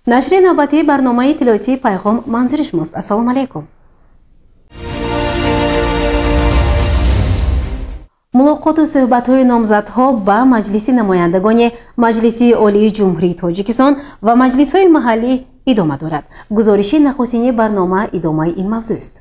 Нашри навбатии барномаи иттилоотии «Пайғом» манзури шумост. Ассалому алайкум. Мулоқоту суҳбатҳои номзадҳо ба Маҷлиси намояндагони Маҷлиси Олии Ҷумҳурии Тоҷикистон ва маҷлисҳои маҳаллӣ идома дорад. Гузориши нахустини барнома идомаи ин мавзӯст.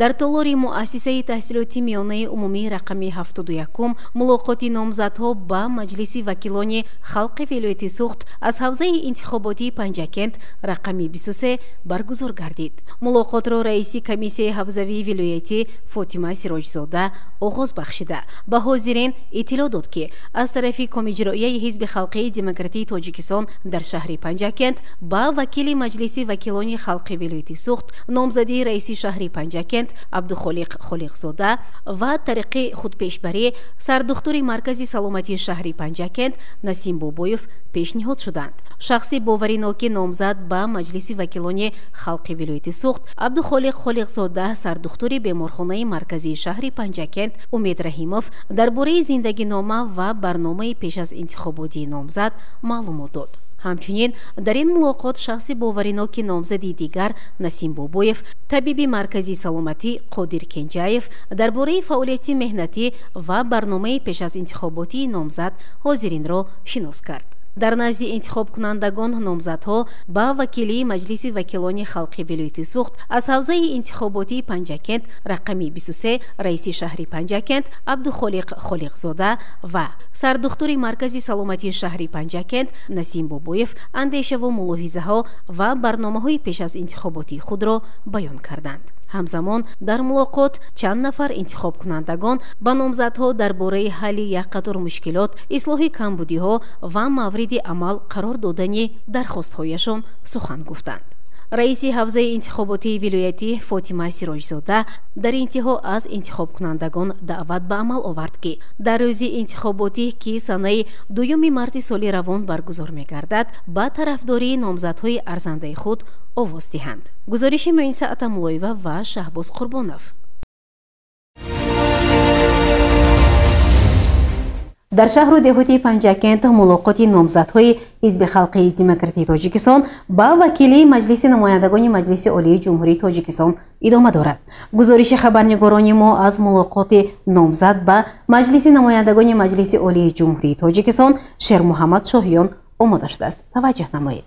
Дар толори муассисаи таҳсилоти миёнаи умумии рақами 71 мулоқоти номзадҳо ба Маҷлиси вакилони халқи вилояти Суғд аз ҳавзаи интихоботии Панҷакент рақами 23 баргузор гардид. Мулоқотро раиси комиссияи ҳавзавии вилоятӣ Фотима Сироҷзода оғоз бахшида, ба ҳозирин иттилоъ дод, ки аз тарафи Комиҷроияи Ҳизби халқии демократии Тоҷикистон дар шаҳри Панҷакент ба вакили Маҷлиси вакилони халқи вилояти Суғд номзадии раиси шаҳри Панҷакент Абдухолиқ Холиқзода ва тариқи худпешбарӣ сардухтури маркази саломатии шаҳри Панҷакент Насим Бобоев пешниҳод шуданд. Шахси бовариноки номзад ба Маҷлиси вакилони халқи вилояти Суғд Абдухолиқ Холиқзода, сардухтури беморхонаи марказии шаҳри Панҷакент Умед Раҳимов дар бораи зиндагинома ва барномаи пеш аз интихоботии номзад маълумот дод. Ҳамчунин дар ин мулоқот шахси бовариноки номзади дигар Насим Бобоев, табиби маркази саломатӣ Қодир Кенҷаев дар бораи фаъолияти меҳнатӣ ва барномаи пеш аз интихоботии номзад ҳозиринро шинос кард. Дар назди интихобкунандагон номзадҳо ба вакилии Маҷлиси вакилони халқи вилояти Суғд аз ҳавзаи интихоботии Панҷакент рақами 23 раиси шаҳри Панҷакент Абдухолиқ Холиқзода ва сардухтури маркази саломатии шаҳри Панҷакент Насим Бобоев андешаву мулоҳизаҳо ва барномаҳои пеш аз интихоботии худро баён карданд. Ҳамзамон дар мулоқот чанд нафар интихобкунандагон ба номзадҳо дар бораи ҳалли як қатор мушкилот, ислоҳи камбудиҳо ва мавриди амал қарор додани дархостҳояшон сухан гуфтанд. Раиси ҳавзаи интихоботии вилоятӣ Фотима Сироҷзода дар интиҳо аз интихобкунандагон даъват ба амал овард, ки дар рӯзи интихоботӣ, ки санаи 2 марти соли равон баргузор мегардад, ба тарафдории номзадҳои арзандаи худ овоз диҳанд. Гузориши Муиса Атамуллоева ва Шаҳбоз Қурбонов. Дар шаҳру деҳоти Панҷакент мулоқоти номзадҳои Ҳизби халқии демократии Тоҷикистон ба вакилии Маҷлиси намояндагони Маҷлиси Олии Ҷумҳурии Тоҷикистон идома дорад. Гузориши хабарнигорони мо аз мулоқоти номзад ба Маҷлиси намояндагони Маҷлиси Олии Ҷумҳурии Тоҷикистон Шермуҳаммад Шоҳиён омода шудааст. Таваҷҷӯҳ намоед.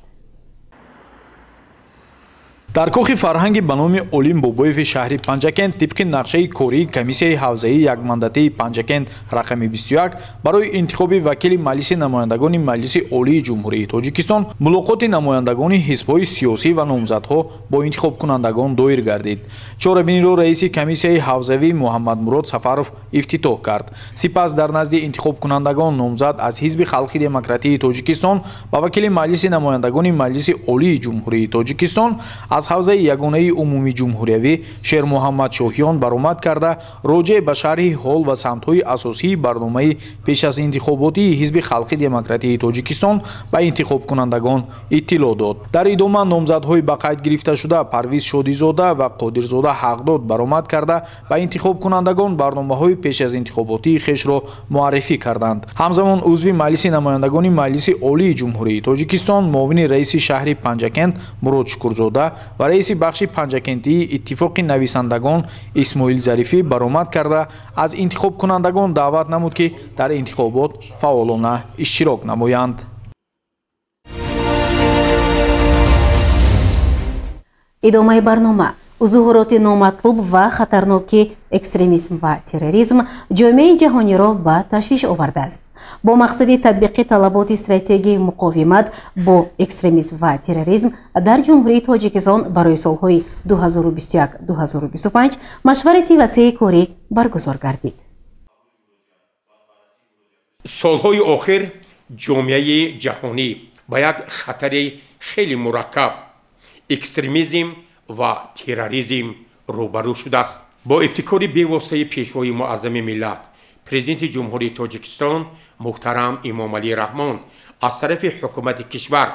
Дар кохи фарҳанги ба номи Олим Бобоеви шаҳри Панҷакент тибқи нақшаи кории комиссияи ҳавзаии якмандатии Панҷакент рақами 21 барои интихоби вакили Маҷлиси намояндагони Маҷлиси Олии Ҷумҳурии Тоҷикистон мулоқоти намояндагони ҳизбҳои сиёсӣ ва номзадҳо бо интихобкунандагон доир гардид. Чорабиниро раиси комиссияи ҳавзавӣ Муҳаммадмурод Сафаров ифтитоҳ кард. Сипас дар назди интихобкунандагон номзад аз Ҳизби халқи демократии Тоҷикистон ба вакили Маҷлиси намояндагони Маҷлиси Олии Ҷумҳурии Тоҷикистон аз ҳавзаи ягонаи умумии ҷумҳуриявӣ Шермуҳаммад Шоҳиён баромад карда, роҷеъ ба шарҳи ҳол ва самтҳои асосии барномаи пеш аз интихоботии Ҳизби халқи демократии Тоҷикистон ба интихобкунандагон иттилоъ дод. Дар идома номзадҳои ба қайд гирифташуда Парвиз Шодизода ва Қодирзода Ҳақдод баромад карда, ба интихобкунандагон барномаҳои пеш аз интихоботии хешро муаррифӣ карданд. Ҳамзамон узви Маҷлиси намояндагони Маҷлиси Олии Ҷумҳурии Тоҷикистон, муовини раиси шаҳри Панҷакент Мурод Шукурзода ва раиси бахши Панҷакентии Иттифоқи нависандагон Исмоил Зарифӣ баромад карда, аз интихобкунандагон даъват намуд, ки дар интихобот фаъолона иштирок намоянд. Идомаи барнома. Зуҳуроти номатлуб ва хатарноки экстремизм ва терроризм ҷомеаи ҷаҳониро ба ташвиш овардааст. Бо мақсади татбиқи талаботи стратегияи муқовимат бо экстремизм ва терроризм дар Ҷумҳурии Тоҷикистон барои солҳои 2021-2025 машварати васеи корӣ баргузор гардид. Солҳои охир ҷомеаи ҷаҳонӣ ба як хатари хеле мураккаб экстремизм ва терроризм рӯбарӯ шудааст. Бо ибтикори бевоситаи Пешвои муаззами миллат, Президенти Ҷумҳурии Тоҷикистон муҳтарам Эмомалӣ Раҳмон аз тарафи ҳукумати кишвар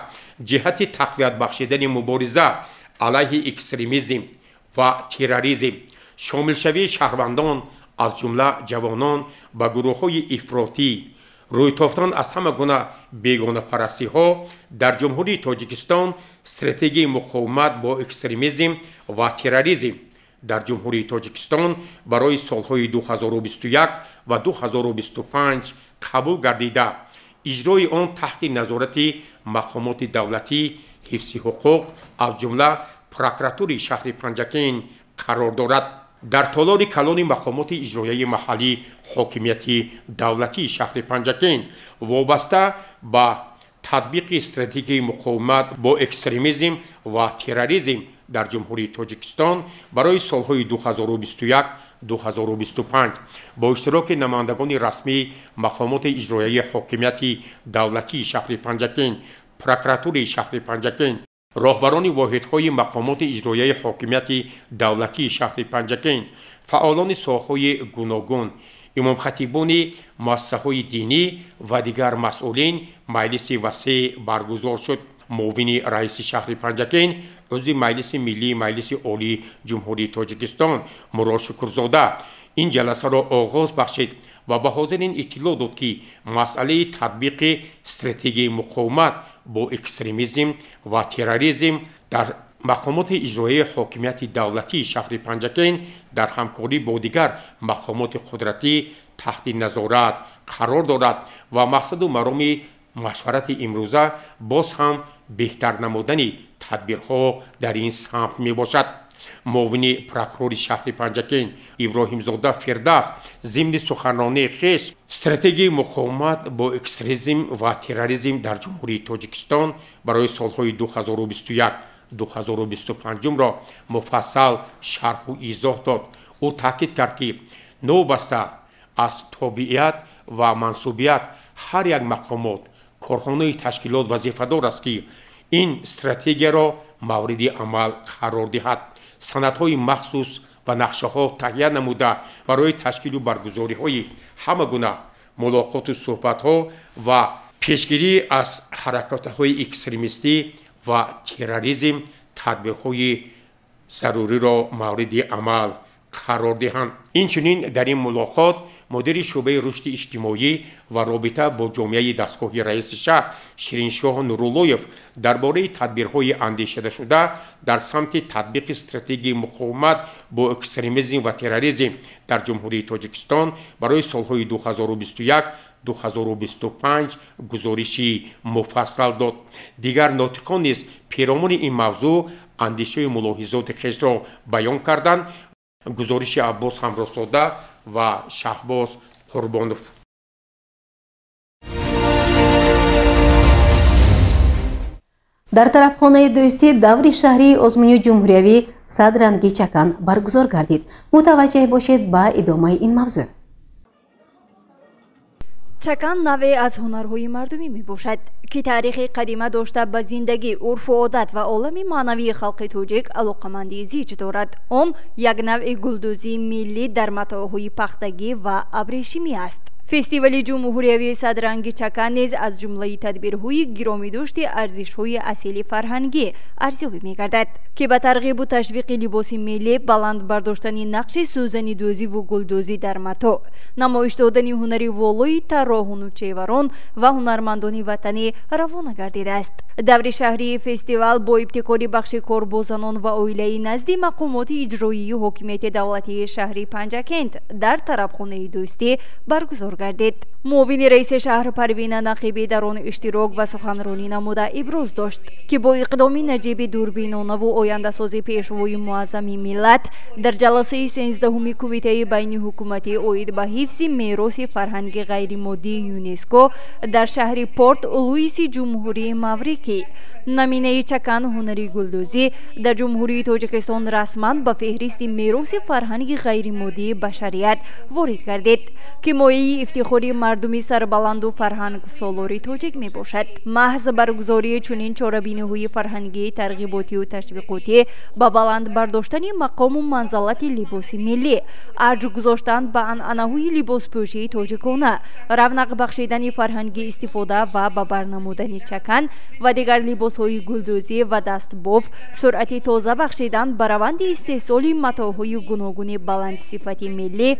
ҷиҳати тақвият бахшидани мубориза алайҳи экстремизм ва терроризм, шомилшавии шаҳрвандон аз ҷумла ҷавонон ба гурӯҳҳои ифротӣ Рӯйтофтан аз ҳама гуна бегонапарастиҳо дар Ҷумҳурии Тоҷикистон, стратегияи муқовимат бо экстремизм ва терроризм дар Ҷумҳурии Тоҷикистон барои солҳои 2021 ва 2025 қабул гардида, иҷрои он таҳти назорати мақомоти давлатӣ, ҳифзи ҳуқуқ, аз ҷумла прокуратураи шаҳри Панҷакент қарор дорад. Дар толори калони мақомоти иҷроияи маҳаллӣ ҳокимияти давлатии шаҳри Панҷакент вобаста ба татбиқи стратегияи муқовимат бо экстремизм ва терроризм дар Ҷумҳурии Тоҷикистон барои солҳои 2021-2025 бо иштироки намояндагони расмии мақомоти иҷроияи ҳокимияти давлатии шаҳри Панҷакент, прокуратураи шаҳри Панҷакент, роҳбарони воҳидҳои мақомоти иҷроияи ҳокимияти давлатии шаҳри Панҷакент, фаъолони соҳаҳои гуногун, имомхатибони муассисаҳои динӣ ва дигар масъулин маҷлиси васеъ баргузор шуд. Муовини раиси шаҳри Панҷакент, узви Маҷлиси Миллии Маҷлиси Олии Ҷумҳурии Тоҷикистон Мурод Шукрзода ин ҷаласаро оғоз бахшид ва ба ҳозирин иттилоъ дод, ки масъалаи татбиқи стратегияи муқовимат бо экстремизм ва терроризм дар мақомоти иҷроияи ҳокимияти давлатии шаҳри Панҷакент дар ҳамкорӣ бо дигар мақомоти қудратӣ таҳти назорат қарор дорад ва мақсаду мароми машварати имрӯза боз ҳам беҳтар намудани тадбирҳо дар ин самт мебошад. Муовини прокурори шаҳри Панҷакент Иброҳимзода Фирдавс зимни суханронии хеш стратегияи муқовимат бо экстремизм ва терроризм дар Ҷумҳурии Тоҷикистон барои солҳои 2021-2025-ро муфассал шарҳу изоҳ дод. Ӯ таъкид кард, ки новобаста аз тобеият ва мансубият ҳар як мақомот, корхонаи ташкилот вазифадор аст, ки ин стратегияро мавриди амал қарор диҳад, санадҳои махсус ва нақшаҳо таҳия намуда барои ташкилу баргузориҳои ҳама гуна мулоқоту суҳбатҳо ва пешгирӣ аз ҳаракатҳои экстремистӣ ва терроризм тадбирҳои заруриро мавриди амал қарор диҳанд. Инчунин дар ин мулоқот мудири шӯъбаи рушди иҷтимоӣ ва робита бо ҷомеаи дастгоҳи раиси шаҳр Шириншоҳ Нуруллоев дар бораи тадбирҳои андешидашуда дар самти татбиқи стратегияи муқовимат бо экстремизм ва терроризм дар Ҷумҳурии Тоҷикистон барои солҳои 2021-2025 гузориши муфассал дод. Дигар нотиқон низ перомуни ин мавзӯъ андешаи мулоҳизоти хешро баён карданд. Гузориши Аббос Ҳамроҳзода ва Шаҳбоз Қурбонов. Дар тарафхонаи дӯстӣ даври шаҳрии озмуни ҷумҳуриявӣ садранги чакан баргузор гардид. Мутаваҷҷеҳ бошед ба идомаи ин мавзӯъ. Чакан навъе аз ҳунарҳои мардумӣ мебошад, ки таърихи қадима дошта ба зиндагӣ, урфу одат ва олами маънавии халқи тоҷик алоқамандии зич дорад. Он як навъи гулдӯзии миллӣ дар матоъҳои пахтагӣ ва абрешимӣ аст. Фестивали ҷумҳуриявии садранги чакан низ аз ҷумлаи тадбирҳои гиромидошти арзишҳои асили фарҳангӣ арзёбӣ мегардад, ки ба тарғибу ташвиқи либоси миллӣ, баланд бардоштани нақши сӯзанидӯзиву гулдӯзӣ дар матоъ, намоиш додани ҳунари волои тарроҳону чеварон ва ҳунармандони ватанӣ равона гардидааст. Даври шаҳрии фестивал бо ибтикори бахши кор бо занон ва оилаи назди мақомоти иҷроии ҳокимияти давлатии шаҳри Панҷакент дар тарабхонаи дӯстӣ баргузор гардид. Муовини раиси шаҳр Парвина Нақибӣ дар он иштирок ва суханронӣ намуда иброз дошт, ки бо иқдоми наҷиби дурбинонаву ояндасози пешвои муаззами миллат дар ҷаласаи 13-уми кумитаи байниҳукуматӣ оид ба ҳифзи мероси фарҳанги ғайримоддии ЮНЕСКО дар шаҳри Порт Луиси ҷумҳурии Маврикӣ наминаи чакан ҳунари гулдӯзӣ дар Ҷумҳурии Тоҷикистон расман ба феҳристи мероси фарҳанги ғайримоддии башарият ворид гардид, ки мояи ифтихори мардуми сарбаланду фарҳангсолори тоҷик мебошад. Маҳз баргузории чунин чорабиниҳои фарҳангии тарғиботию ташвиқотӣ ба баланд бардоштани мақому манзалати либоси миллӣ, арҷ гузоштан ба анъанаҳои либоспӯшии тоҷикона, равнақ бахшидани фарҳанги истифода ва ба бар намудани чакан ва дигар либосҳои гулдӯзӣ ва дастбоф, суръати тоза бахшидан ба раванди истеҳсоли матоъҳои гуногуни баландсифати миллӣ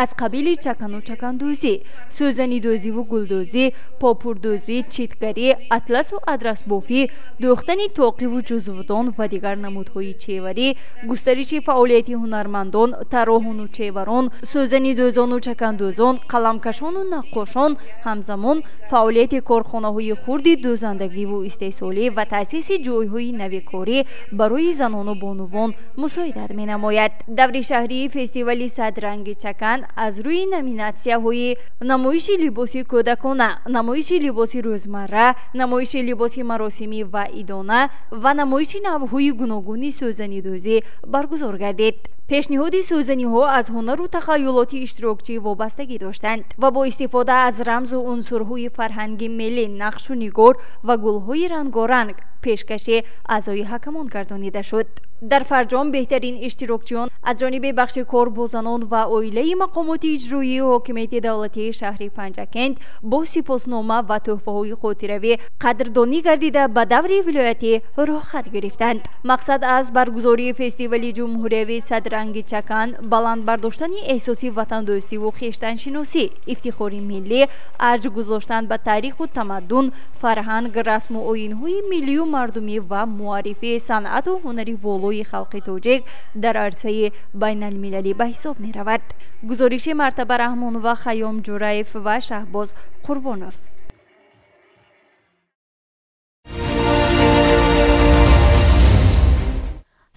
аз қабили чакану чакандӯзӣ, чакандӯзӣ, сӯзанидӯзиву гулдӯзӣ, попурдӯзӣ, читгарӣ, атласу адрасбофӣ, дӯхтани тоқиву ҷузвдон ва дигар намудҳои чеварӣ, густариши фаъолияти ҳунармандон, тарроҳону чеварон, сӯзанидӯзону чакандӯзон, қаламкашону наққошон, ҳамзамон фаъолияти корхонаҳои хурди дӯзандагиву истеҳсолӣ ва таъсиси ҷойҳои нави корӣ барои занону бонувон мусоидат менамояд. Даври шаҳрии фестивали Садранги чакан аз рӯи номинатсияҳои намоиши либоси кӯдакона, намоиши либоси рӯзмарра, намоиши либоси маросимӣ ва идона ва намоиши навъҳои гуногуни сӯзанидӯзӣ баргузор гардид. Пешниҳоди сӯзаниҳо аз ҳунару тахайюлоти иштирокчӣ вобастагӣ доштанд ва бо истифода аз рамзу унсурҳои фарҳанги миллӣ, нақшу нигор ва гулҳои рангоранг пешкаши аъзои ҳакамон гардонида шуд. Дар фарҷом беҳтарин иштирокчиён аз ҷониби бахши кор бо занон ва оилаи мақомоти иҷроии ҳокимияти давлатии шаҳри Панҷакент бо сипоснома ва тӯҳфаҳои хотиравӣ қадрдонӣ гардида ба даври вилоятӣ роҳхат гирифтанд. Мақсад аз баргузории фестивали ҷумҳуриявии Садранги чакан баланд бардоштани эҳсоси ватандӯстиву хештаншиносӣ, ифтихори миллӣ, арҷ гузоштан ба таъриху тамаддун, фарҳанг, расму оинҳои миллию мардумӣ ва муаррифии санъату ҳунари волои халқи тоҷик дар арсаи байналмилалӣ ба ҳисоб меравад. Гузориши Мартаба Раҳмонова, Хайём Ҷураев ва Шаҳбоз Қурбонов.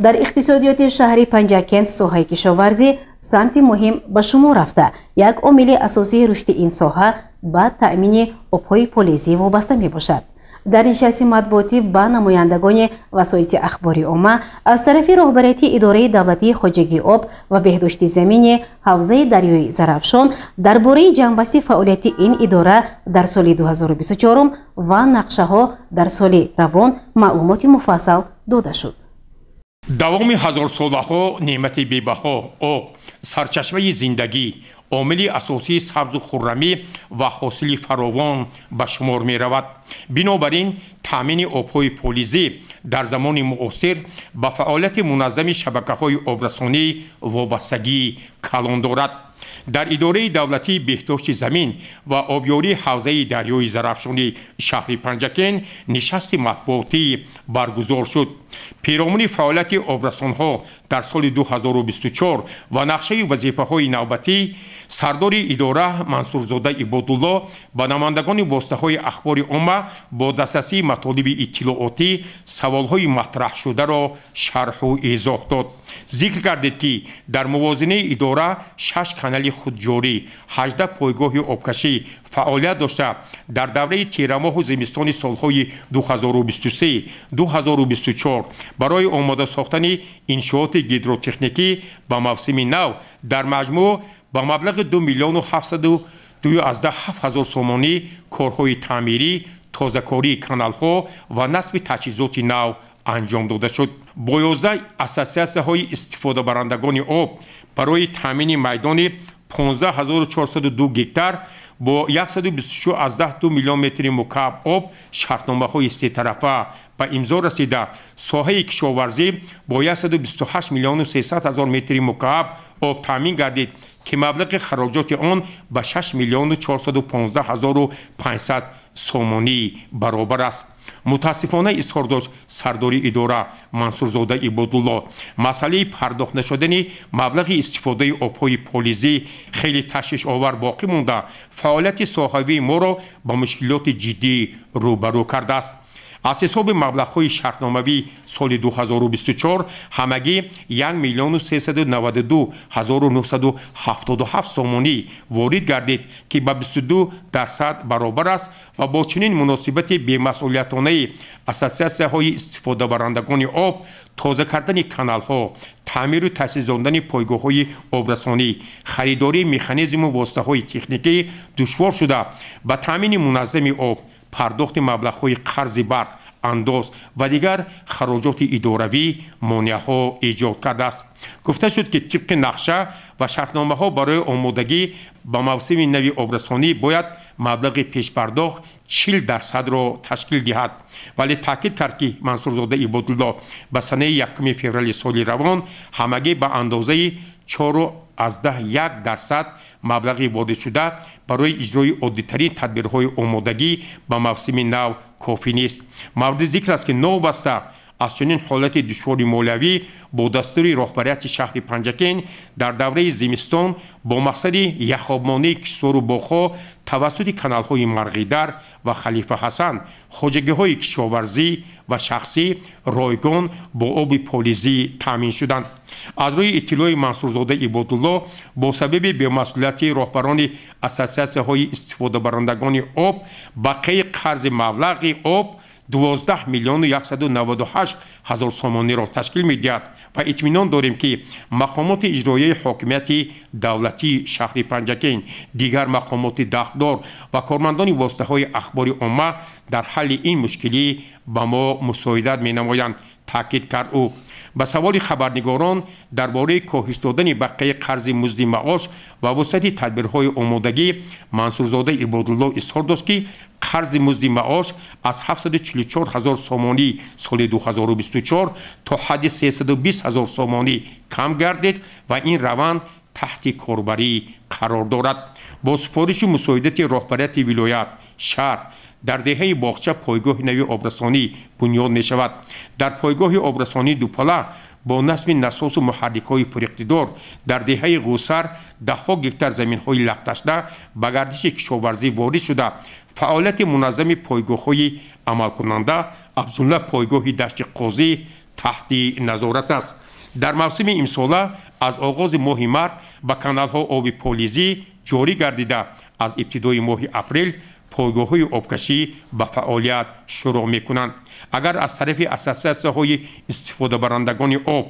Дар иқтисодиёти шаҳри Панҷакент соҳаи кишоварзӣ самти муҳим ба шумор рафта, як омили асосии рушди ин соҳа ба таъмини обҳои полезӣ вобаста мебошад. Дар нишасти матбуотӣ ба намояндагони васоити ахбори омма аз тарафи роҳбарияти идораи давлатии хоҷагии об ва беҳдошти замини ҳавзаи дарёи Зарафшон дар бораи ҷамъбасти фаъолияти ин идора дар соли 2024 ва нақшаҳо дар соли равон маълумоти муфассал дода шуд. Давоми ҳазорсолаҳо неъмати бебаҳо об, сарчашмаи зиндагӣ, омили асосии сабзу хуррамӣ ва ҳосили фаровон ба шумор меравад. Бинобар ин таъмини обҳои полизӣ дар замони муосир ба фаъолияти муназзами шабакаҳои обрасонӣ вобастагии калон дорад. Дар идораи давлатии беҳдошти замин ва обёрии ҳавзаи дарёи Зарафшони шаҳри Панҷакент нишасти матбуотӣ баргузор шуд. Пиромуни фаъолияти обрасонҳо дар соли 2024 ва нақшаи вазифаҳои навбатӣ сардори идора Мансурзода Ибодулло ба намояндагони воситаҳои ахбори омма бо дастрасии матолиби иттилоотӣ саволҳои матраҳшударо шарҳу изоҳ дод. Зикр гардид, ки дар мувозинаи идора 6 канали худҷорӣ, 18 пойгоҳи обкашӣ фаъолият дошта, дар давраи тирамоҳу зимистони солҳои 2023-2024 барои омода сохтани иншооти гидротехникӣ ба мавсими нав дар маҷмӯъ ба маблағи 2 702 7 сомонӣ корҳои таъмирӣ, тозакории каналҳо ва насби таҷҳизоти нав анҷом дода шуд. Бо 11 ассотсиатсияҳои истифодабарандагони об барои таъмини майдони 15402 гектар бо 126,2 миллион метри мукааб об шартномаҳои сетарафа ба имзо расида, соҳаи кишоварзӣ бо 128 миллиону 300 ҳазор метри мукааб об таъмин гардид, ки маблағи хароҷоти он ба 6 миллиону 415 ҳазору 500 сомонӣ баробар аст. Мутаассифона, изҳор дошт сардори идора Мансурзода Ибодулло, масъалаи пардохт нашудани маблағи истифодаи обҳои полизӣ хеле ташвишовар боқӣ монда, фаъолияти соҳавии моро ба мушкилоти ҷиддӣ рӯбарӯ кардааст. Аз ҳисоби маблағҳои шартномавӣ соли 2024 ҳамагӣ 1 392 977 сомонӣ ворид гардид, ки ба 22% баробар аст ва бо чунин муносибати бемасъулиятонаи ассотсиатсияҳои истифодабарандагони об, тоза кардани каналҳо, таъмиру таъсисдодани пойгоҳҳои обрасонӣ, харидории механизму воситаҳои техникӣ душвор шуда, ба таъмини муназзами об, пардохти маблағҳои қарзи барқ, андоз ва дигар хароҷоти идоравӣ монеаҳо эҷод кардааст. Гуфта шуд, ки тибқи нақша ва шартномаҳо барои омодагӣ ба мавсими нави обрасонӣ бояд маблағи пешпардохт 40%-ро ташкил диҳад. Вале таъкид кард, ки Мансурзода Ибодулло ба санаи 1 феврали соли равон ҳамагӣ ба андозаи 4,1% маблағи воридшуда барои иҷрои оддитарин тадбирҳои омодагӣ ба мавсими нав кофӣ нест. Мавриди зикр аст, ки новобаста аз чунин ҳолати душвори молиявӣ бо дастури роҳбарияти шаҳри Панҷакент дар давраи зимистон бо мақсади яхобмонии киштвору боғҳо тавассути каналҳои Марғидар ва Халифа Ҳасан хоҷагиҳои кишоварзӣ ва шахсӣ ройгон бо оби полизӣ таъмин шуданд. Аз рӯи иттилои Мансурзода Ибодулло, бо сабаби бемасъулияти роҳбарони ассотсиатсияҳои истифодабарандагони об бақияи қарзи маблағи об 12 198 000 сомониро ташкил медиҳад ва итминон дорем, ки мақомоти иҷроияи ҳокимияти давлатии шаҳри Панҷакент, дигар мақомоти дахлдор ва кормандони воситаҳои ахбори омма дар ҳалли ин мушкилӣ ба мо мусоидат менамоянд, таъкид кард ӯ. Ба саволи хабарнигорон дар бораи коҳиш додани бақияи қарзи музди маош ва вусъати тадбирҳои омодагӣ Мансурзода Ибодулло изҳор дошт, ки қарзи музди маош аз 744 ҳазор сомонӣ соли 2024 то ҳадди 320 ҳазор сомонӣ кам гардид ва ин раванд таҳти корбарӣ қарор дорад. Бо супориши мусоидати роҳбарияти вилоят, шаҳр дар деҳаи Боғча пойгоҳи нави обрасонӣ бунёд мешавад. Дар пойгоҳи обрасонии Дупала бо насби насосу муҳаррикҳои пуриқтидор дар деҳаи Ғусар даҳҳо гектар заминҳои лақташда ба гардиши кишоварзӣ ворид шуда, фаъолияти муназзами пойгоҳҳои амалкунанда, аз ҷумла пойгоҳи Дашти Қозӣ, таҳти назорат аст. Дар мавсими имсола аз оғози моҳи март ба каналҳо оби полизӣ ҷорӣ гардида, аз ибтидои моҳи апрел пойгоҳҳои обкашӣ ба фаъолият шурӯъ мекунанд. Агар аз тарафи ассотсиатсияҳои истифодабарандагони об,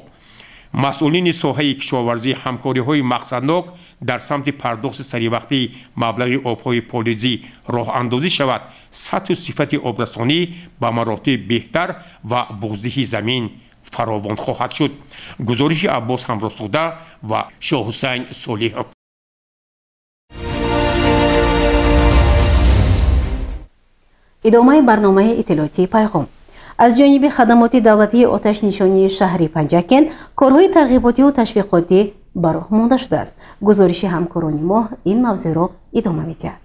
масъулини соҳаи кишоварзӣ ҳамкориҳои мақсаднок дар самти пардохти саривақтии маблағи обҳои полизӣ роҳандозӣ шавад, сатҳу сифати обрасонӣ ба маротиб беҳтар ва боздиҳи замин фаровон хоҳад шуд. Гузориши Аббос Ҳамросуда ва Шоҳҳусайн Солиҳов. Идомаи барномаи иттилоотии пайғом. Аз ҷониби хадамоти давлатии оташнишонии шаҳри Панҷакент корҳои тарғиботиву ташвиқотӣ ба роҳ монда шудааст. Гузориши ҳамкорони мо ин мавзӯъро идома медиҳад.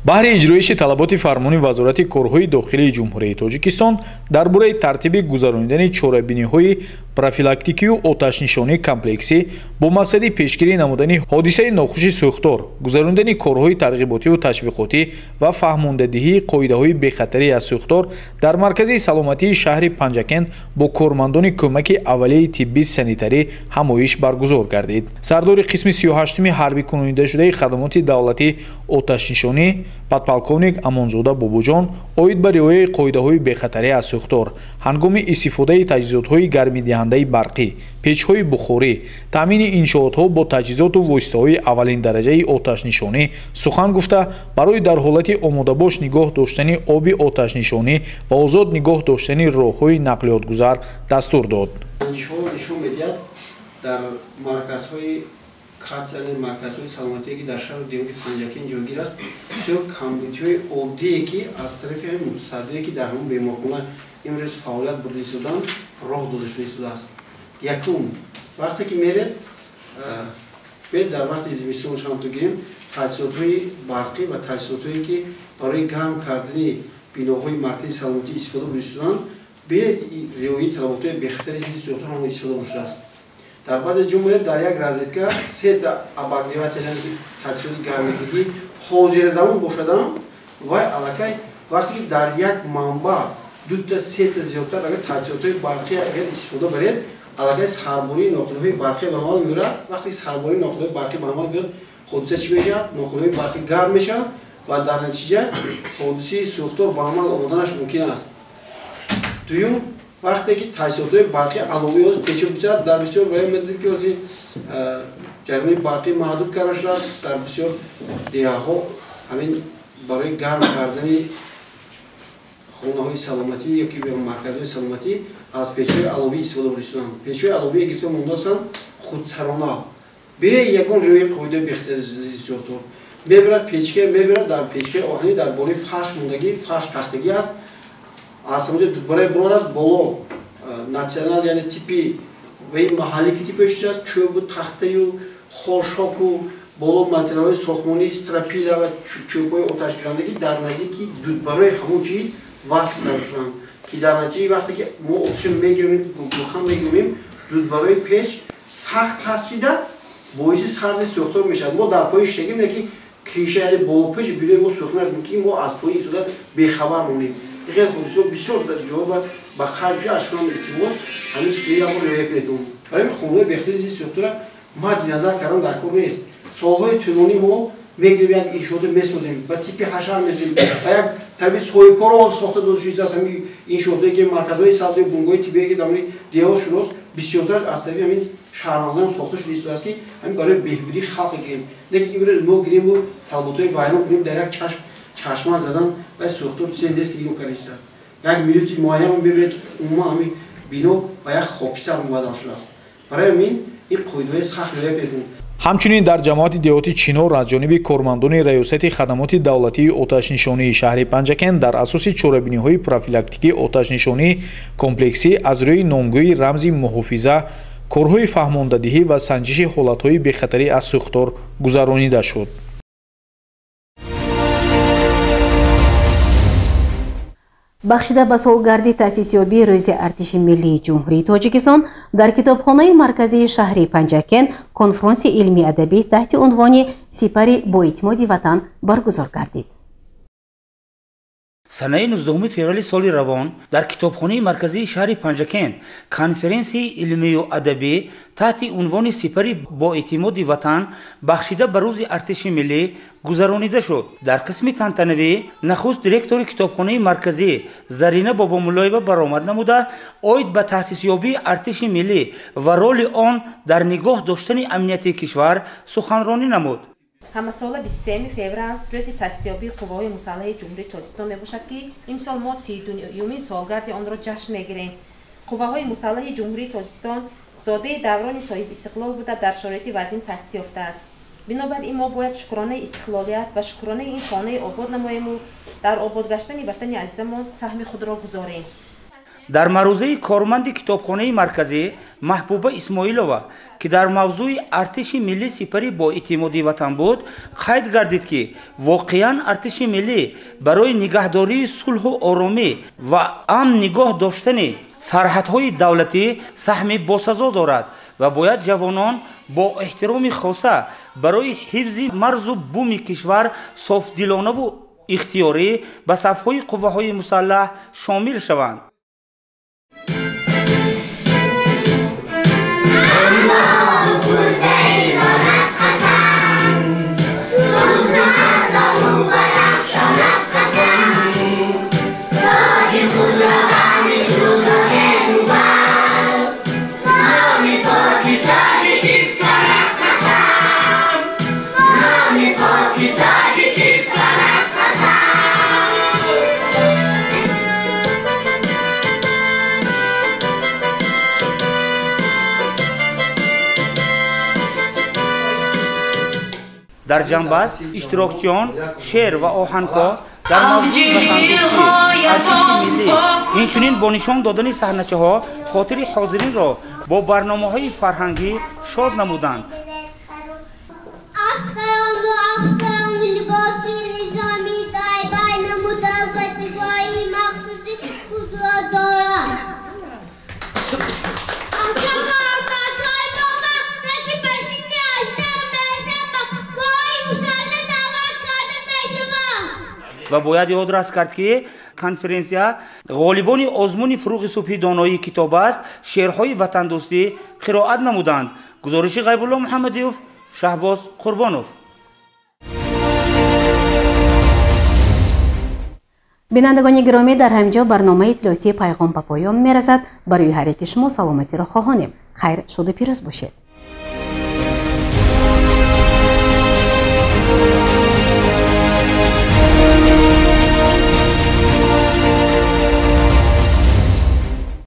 Баҳри иҷроиши талаботи фармони Вазорати корҳои дохилии Ҷумҳурии Тоҷикистон дар бораи тартиби гузаронидани чорабиниҳои профилактикию оташнишонии комплексӣ бо мақсади пешгирӣ намудани ҳодисаи нохуши сӯхтор, гузаронидани корҳои тарғиботиву ташвиқотӣ ва фаҳмондадиҳии қоидаҳои бехатарӣ аз сӯхтор дар маркази саломатии шаҳри Панҷакент бо кормандони кӯмаки аввалияи тиббӣ санитарӣ ҳамоиш баргузор гардид. Сардори қисми 38-ми ҳарбӣ кунонидашудаи хадамоти давлатии оташнишонӣ подполковник Амонзода Бобоҷон оид ба риояи қоидаҳои бехатарӣ аз сӯхтор ҳангоми истифодаи таҷҳизотҳои гармидиҳандаи барқӣ, печҳои бухорӣ, таъмини иншоотҳо бо таҷҳизоту воситаҳои аввалиндараҷаи оташнишонӣ сухан гуфта, барои дар ҳолати омодабош нигоҳ доштани оби оташнишонӣ ва озод нигоҳ доштани роҳҳои нақлиётгузар дастур дод. Нишон медиҳад дар марказҳои яъне марказҳои саломатие, ки дар шаҳру деҳоти Панҷакент ҷойгир аст, бисёр камбудиҳои оддие, ки аз тарафи ҳамин мутасаддие, ки дар ҳамон беморхона имрӯз фаъолият бурда истоданд, роҳ дода шуда истодааст. Якум, вақте ки меред, бед дар вақти зимистон шамту гирем, таҷҳизотҳои барқӣ ва таҷҳизотҳое, ки барои гарм кардани биноҳои маркази саломатӣ истифода бурда истоданд, бе риояи талаботҳои бехатари зидди сӯхтор ҳамон истифода бурда шудааст. Дар баъзе ҷо меред, дар як розетка сета обогреватель, таҷҳизоти гармидиҳӣ ҳозиразамон бошадам, вай аллакай вақте ки дар як манбаъ дута сета зиёдтар агар таҷҳизотҳои барқӣ агар истифода баред, аллакай сарбории ноқилҳои барқӣ ба амал меорад. Вақте ки сарбории ноқилҳои барқӣ ба амал биёд, ҳодиса чӣ мешавад? Ноқилҳои барқӣ гарм мешаванд ва дар натиҷа ҳодисаи сӯхтор ба амал омаданаш мумкин аст. Дуюм, вақте ки таҷҳизотҳои барқӣ аловӣ оз печо бисёр дар бисёр вай медонем, ки ози ҷараёни барқӣ маҳдуд карда шудааст. Дар бисёр деҳаҳо ҳамин барои гарм кардани хонаҳои саломатӣ ё ки марказҳои саломатӣ аз печҳои аловӣ истифода бурда истоданд. Печҳои аловӣ гирифта мондаастанд худсарона, бе ягон риояи қоидаи бехатари зидди сӯхтор. Мебарад печка, мебарад дар печкаи оҳанӣ дар болои фарш мондагӣ, фарш тахтагӣ аст. Аз ҳамонҷо дубора бурон аст боло натсионал, яъне типи ва ин маҳаллӣ ки пеш аст, чӯбу тахтаю хошоку боло материалҳои сохтмонӣ, стропила ва чӯбҳои оташгирандагӣ дар наздики дудбарои ҳамон чиз васл карда шуданд, ки дар натиҷаи вақте ки мо оташа мегирем, гулхан мегирем, дудбарои пеш сахт тасфида боиси сарди сӯхтор мешавад. Мо дар пои шидагим, не ки криша, яъне болопеши бинои мо сӯхта нашуд, ки мо аз пои истода бехабар монем. Ин ҳодисаҳо бисёр ҷоба ба қайд аз шумо илтимос, ҳамин чизҳои якбор риоя кунед. Барои хонаҳои бехатари зидди сӯхтора мадди назар кардан дар кор нест. Солҳои тӯлонӣ мо мегирем, як иншооте месозем, ба типи ҳашар месозем, ба як тарафи соҳибкоро сохта дода шудааст. Ҳамин иншоотое ки марказҳои савдои, бунгоҳои тиббие ки дар деҳот шудааст, бисёртар аз тарафи ҳамин шаҳрвандон сохта шудааст, ки ҳамин барои беҳбудии халқ гирем. Лекин имрӯз мо гирему талаботҳои вайрон кунем, дар як чашмак задан ва сӯхтор чизе нест, ки нигоҳ карда истад. Як минути муайян мебинед, ки умуман ҳамин бино ба як хокистар мубаддал шудааст. Барои ҳамин ин қоидаҳои сахт риоя кунед. Ҳамчунин дар ҷамоати деҳоти Чинор аз ҷониби кормандони Раёсати хадамоти давлатии оташнишонии шаҳри Панҷакент дар асоси чорабиниҳои профилактикии оташнишонӣ комплексӣ аз рӯи номгӯи рамзи муҳофиза корҳои фаҳмондадиҳӣ ва санҷиши ҳолатҳои бехатарӣ аз сӯхтор гузаронида шуд. Бахшида ба солгарди таъсисёбии Рӯзи артиши миллии Ҷумҳурии Тоҷикистон дар китобхонаи марказии шаҳри Панҷакент конфронси илмии адабӣ таҳти унвони «Сипари боэътимоди ватан» баргузор гардид. Санаи 19 феврали соли равон дар китобхонаи марказии шаҳри Панҷакент конференсияи илмию адабӣ таҳти унвони «Сипари боэътимоди ватан» бахшида ба Рӯзи артиши миллӣ гузаронида шуд. Дар қисми тантанавӣ нахуст директори китобхонаи марказӣ Зарина Бобомуллоева баромад намуда, оид ба таъсисёбии артиши миллӣ ва роли он дар нигоҳ доштани амнияти кишвар суханронӣ намуд. Ҳамасола 23 феврал рӯзи таъсисёбии қувваҳои мусаллаҳи Ҷумҳурии Тоҷикистон мебошад, ки имсол мо 32-юмин солгарди онро ҷашн мегирем. Қувваҳои мусаллаҳи Ҷумҳурии Тоҷикистон зодаи даврони соҳибистиқлол буда, дар шароити вазин таъсис ёфтааст. Бинобар ин мо бояд шукронаи истиқлолият ва шукронаи ин хонаи обод намоему дар обод гаштани ватани азизамон саҳми худро гузорем. Дар маърузаи корманди китобхонаи марказӣ Маҳбуба Исмоилова, ки дар мавзӯи артиши миллӣ сипари боэътимоди ватан буд, қайд гардид, ки воқеан артиши миллӣ барои нигаҳдории сулҳу оромӣ ва амн нигоҳ доштани сарҳадҳои давлатӣ саҳми босазо дорад ва бояд ҷавонон бо эҳтироми хоса барои ҳифзи марзу буми кишвар софдилонаву ихтиёрӣ ба сафҳои қувваҳои мусаллаҳ шомил шаванд. Дар ҷанбаст иштирокчиён шеър ва оҳангҳо дар мавзӯи ватандӯстӣ, артиши миллӣ, инчунин бо нишон додани саҳначаҳо хотири ҳозиринро бо барномаҳои фарҳангӣ шод намуданд. Ва бояд ёдрас кард, ки конференсия ғолибони озмуни фурӯғи субҳи доноии китоб аст шеърҳои ватандӯстӣ қироат намуданд. Гузориши Ғайбулло Муҳаммадиев, Шаҳбоз Қурбонов. Бинандагони гиромӣ, дар ҳамин ҷо барномаи иттилоотии Пайғом ба поён мерасад. Барои ҳар яки шумо саломатиро хоҳонем. Хайр, шоду пирӯз бошед.